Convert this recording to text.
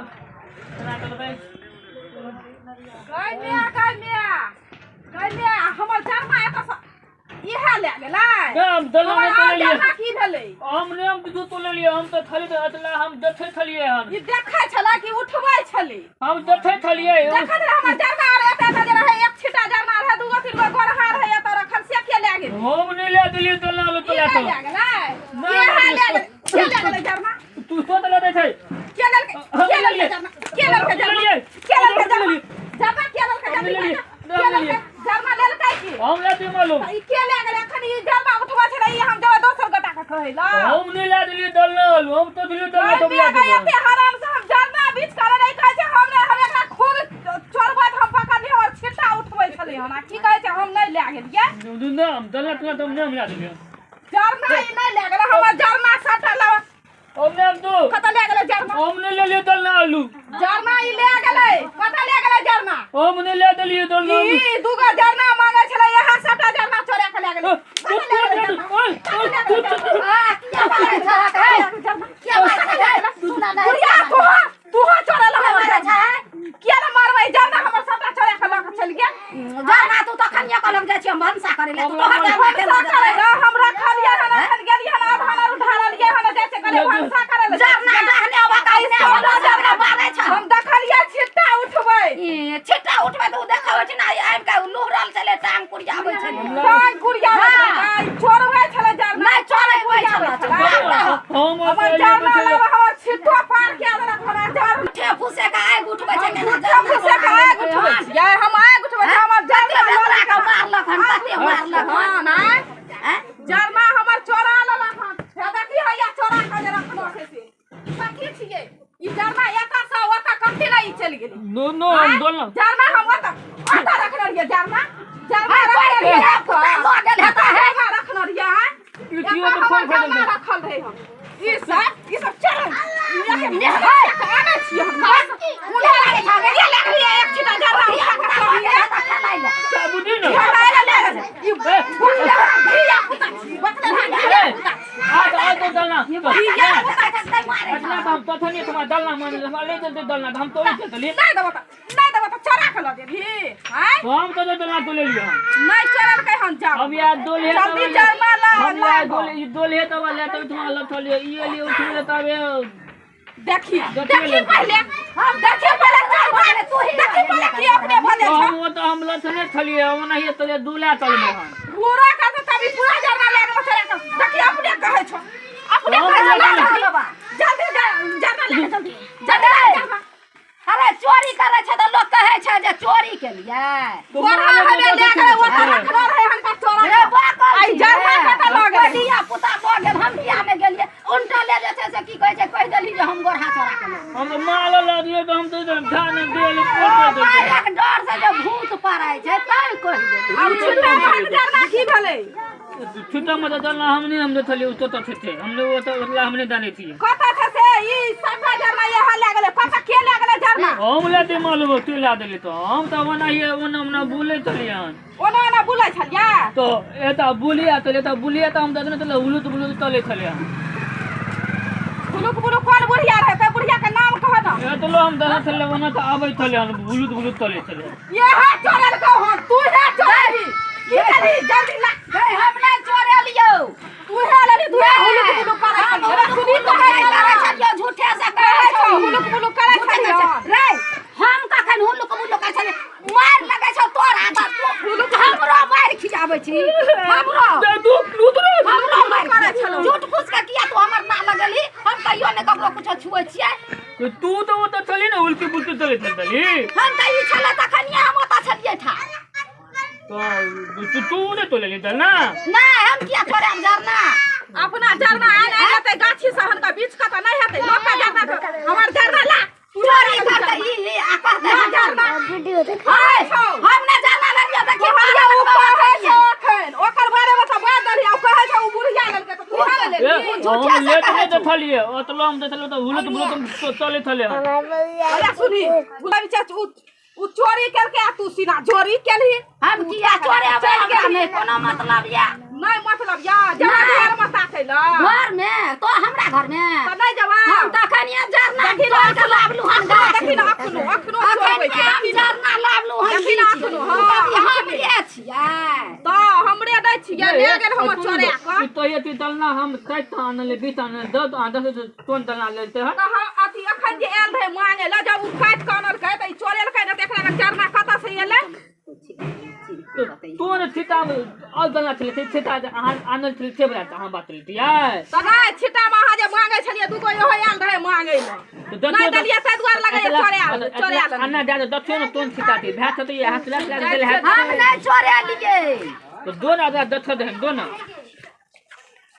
केना चलबै? गै मिया, गै मिया, गै मिया, हमर जरमा एतऽ सँ इएह लए गेलै। गै, हम दलना हमर नहि आओर तोड़लियै। जरमा की भेलै? हम नहि, हम दूध तोड़लियै, हम तऽ खाली अतला हम देखै छलियै हन। ई देखै छलै कि उठबै छलै? हम देखै छलियै। देखैत रहै हमर जरमा आर एतऽ एतऽ जे रहै, एक छिटा जरमा रहै, दूगो तीन गो गोरहा रहै एतऽ रखल, से के लए गेलै? हम नहि लए देलियै दलना आलू ई तोड़ा नहि तऽ। लए गेलै? नहि, इएह नहि, लए गेलै। के लए गेलै जरमा? तू सोच लए दै छै। के लेलकै? हम के लेलकै लेलियै। जरमा? के लेलकै हम जरमा? लेलियै। के लेलकै हम जरमा? लेलियै। जरमा के लेलकै? हम जल्दी लेलियै। कह। हम के लेलकै? लेलियै। जरमा लेलकै की? हम लए दियै मालूम। ई के लए गेलै? एखन ई जरमा उठबै छलै, ई हम जेबै दोसर गोटा के कहै लए। हम नहि लए देलियै दलना आलू, हम तो देलियै दलना गै तब लए मिया, गै, देबै। एते हराम से हम जरमा बीच करे नहीं कहै छै हम नहि, हम एकरा खुद चोरबै तऽ हम पकड़लियै, हमर छिट्टा उठबै छलै हन, आ की कहै छै हम नहि लए गेलियै। नहि, हम दलना तोड़ा तऽ हम नहि, हम लए देलियै। जरमा ई नहि लए गेलै हमर जरमा सबटा लऽ। हम नहि, हम तो कतऽ लए गेलै जरमा? हम नहि लेलियै दलना आलू। जरमा ई लए गेलै। कतऽ लए गेलै जरमा? हम नहि लए देलियै दलना आलू। ई दूगो जरमा मांगे छलै, इएह सबटा जरमा चोरा के लए गेलै। कतऽ लए गेलै जरमा? कतऽ लए गेलै जरमा? आ, किया मारै छहक हे? किया मारै छहक? सुना नहि। बुढ़िया, तोहा तोहा चोरेल हमर मारै जरमा। किया ने मारबै? जरमा हमर सबटा चोरा के लऽ के चलि गेल। जरमा तू तखनिये कहलक जाइ छियै भनसा करै लए, तू तोहर जरमा के लऽ भनसा करै जेतै। लए हम रखलियै हन, एखन गेलियै हन, आधा आरू ढारलियै हन, जाइ छै कहलियै भनसा करै लए। जरना डहने अबक आ ई आइने सबटा अबक जरमा मारै छह। हम देखलियै छिट्टा उठबै। ई छिट्टा उठबै तऽ ओ देखै छै ने, आबि कऽ लुहरल छलै, टांग कुरियाबै छलै। टांग कुरियाबै हाँ। छलै, ई चोरबै छलै जरना। नहि चोरबै कुरियाबै छलै। छलै। हम हमर जरना लग हमर छिट्टो पार कए देलक हमरा जरना। झूठे फूसे के आगि उठबै छै केना? झूठे फूसे के आगि उठबै छियै, हम आगि उठबै छियै, हमर कते जरना लऽ बेकरा के लेलक। मारलक हन, कते मारलक हन। हँ, नहि आँय? जरना हमर चोरा लेलक हन। हे देखी, हैया चोरा के जे रखलो छै से कथी छियै ई जरना? एतऽ सँ ओतऽ कथी लए ई चलि गेलै? नो नो, हम दलना जरना हम ओतऽ ओतऽ रखने रहियै जरना, जरना हाँ, रखने कोइ रहियै। धिया पुता लऽ गेल हेतै हे। जरना रखने रहियै, आँय? ई एतऽ कियो तऽ हमर फोन जरना खरीद। रखल रहै हम। ई सब, ई सब चल आनै छियै हम। उन्हें लगे छै, ये लए गेलियै एक छिटा जरना उठा कऽ चलियै। बुझी ने। जरना एले लए गेलै। ई बकले धिया पुता छी, बकले धिया पुता छी। आ तो आ तो दलना धिया पुता छी। अतना तऽ हम तखनी तुम्हारा दलना मान हमरा ले चलते दलना तऽ हम तोड़े चलतली। नहि देबो तऽ, नहि देबो तऽ चोरा के लऽ जेबही, आँय? हम तो दलना तो ले लियो हम। नहि चोरलकै हन, जाओ। अब यार दोले जल्दी जरना ला। हम यार ला दोले ई दोले तब ले तब तुम्हारा लठल ई लिए उठले तब देखी, देखिए देखी ले। पहिले हम देखी, पहिले चल पहिले तू ही देखी पहिले की अपने भले छौ। हम वो तो हम लठने छलिए, ओनाहिए तले दूला तलमे हम। पूरा का तऽ तभी पूरा जरना लए गेलो चोरा के। देखी, अपने कहै छौ, अपने हम कहै छौ। लए ला गेलियै। जल्दी, जल्दी जरना लए के, जल्दी जल्दी ला जरना। अरे चोरी करै छै तऽ लोक कहै छै जे चोरी केलियै। गोरहा हवे लए गेलै, ओतऽ रखलो रहै हनका चोरा रे के। बाकल आई जरना कतऽ लऽ गेलै? धिया पुता लऽ गेल, हम किया नहि गेलियै? उनटा ले जे छै से की कहै छै, कहि देली जे हम गोरहा चोरा के लऽ गेलियै। हम माल लऽ दिए तऽ हम तो ध्यान देल। ओ मायक डर से जे भूत पड़ै छै तैं कहि देली। आब छिट्टा भाग जरना की भेलै? छुट्टा मत दलना हम नहीं, हम देखलिए ओ तो थे हमने वो तो ओतला हम नहीं जाने थी। कतऽ छै से ई सबटा जरना यहाँ लए गेलै? कतऽ के लए गेलै जरना? हम ले दे मालूम तू ला देली तो हम तो ओनाहिए ओना ओना बोले चलिए हन। ओना ओना बुलै छलियै? तो एता बुलिया तो एता बुलिया तो हम दने तो उलुत बुलुत चले छलिए हन। बुलुक बुलुक कोन बुढ़िया रहै? ते बुढ़िया के नाम कह न। ए तो लो हम दने छले ओना तो आबै छले हन, बुलुत बुलुत चले छले। ये चोरल को हन, तू हे चोरली की करही? जल्दी ला। गै, हम नहि चोरेलियौ। तू हे लेली, तू हे हुलुक बुलुक करै हम छली। हुलुक सुनी बुलुक कहै नहि छलै। करै छलियौ, झूठे से कहै कहै छौ छौ। हुलुक बुलुक करै झूठे छली कहै छै। हन। रे हम कखन हुलुक बुलुक करै छलियै? मारि लगै छौ तोरा तऽ तू हमरो मारि खियाबै छी हमरो। दे दू लूत रे। हमरो मारि करै छलौ। झूठ फूस के किया तू हमर ना लगेली? हम कहियो नहि ककरो कुछो छुए छियै। तू तो वो तो चली ना उल्टी पुल्टी चले चली। हम तऽ ई छलै तखनिये हम ओतऽ छलियै ठाढ़। तो तू तू नहीं तो ले ली ना? नहि, हम किया छोड़ायब जरना? अपना जरना आनि आनि लेतै गाछी से हनका बीच के तऽ नहि हेतै लोक के जरना के। हमर जरना ला। चोरी करतै ई ई आ कहतै ला हम जरना। हाय, हम नहि जरना लेलियै, देखी। कहलियै ओ कहै छौ एखन ओकर बारे मे तऽ बात देलियै, ओ कहै छौ ओ बुढ़िया लेलकै तऽ तू हे ए, लेलही। हम लेट नहीं देखलिए ओतलो हम देखलिए तो हुलुत बुलुत चले छले हन। अरे सुनी गुलाबी चाची, उ उ चोरी केलकै आ तू सीना चोरी केलही। हम किया चोरेबै? हमरा नहि कोनो मतलब या। नहीं मतलब या जब घर में ताकै ल घर में तो हमरा घर में त नहीं जबा हम त अखन जरना देखी तोड़ के लाबलू हन गाछ देखी न अखनो अखनो अखन चोरबै छै हम देखी न। जरना लाबलू हन देखी न अखनो, तू हाँ, कभी हमरे छियै त हमरे दै छियै ले गेल हमर चोरा क तो ये ती दलना हम काटि कऽ आनले 20 आनले 10 आ 10 कोन दलना लेते हन त हम अथी अखन जे आयल रहै मांगे ल जब उ काटि क आनलकै त ई चोरेलकै न त एकरा लग जरना कतऽ से एलै तोर छिटा और दलना छलै से छिटा जे अहाँ आनल छलै से बला अहाँ बात लेतियै त नहि छिटा मे अहाँ जे मांगे छलियै दूगो इहो आयल रहै मांगे ल तऽ देखियौ नहि देलियै ताहि दुआरे लगैया चोरायल चोरायल अन्ना जा देखियौ ने तोन छिटा थी भए तऽ ये हाथ लए देल है हम नहीं चोरेलियै तो दो ना देखो दे दो ना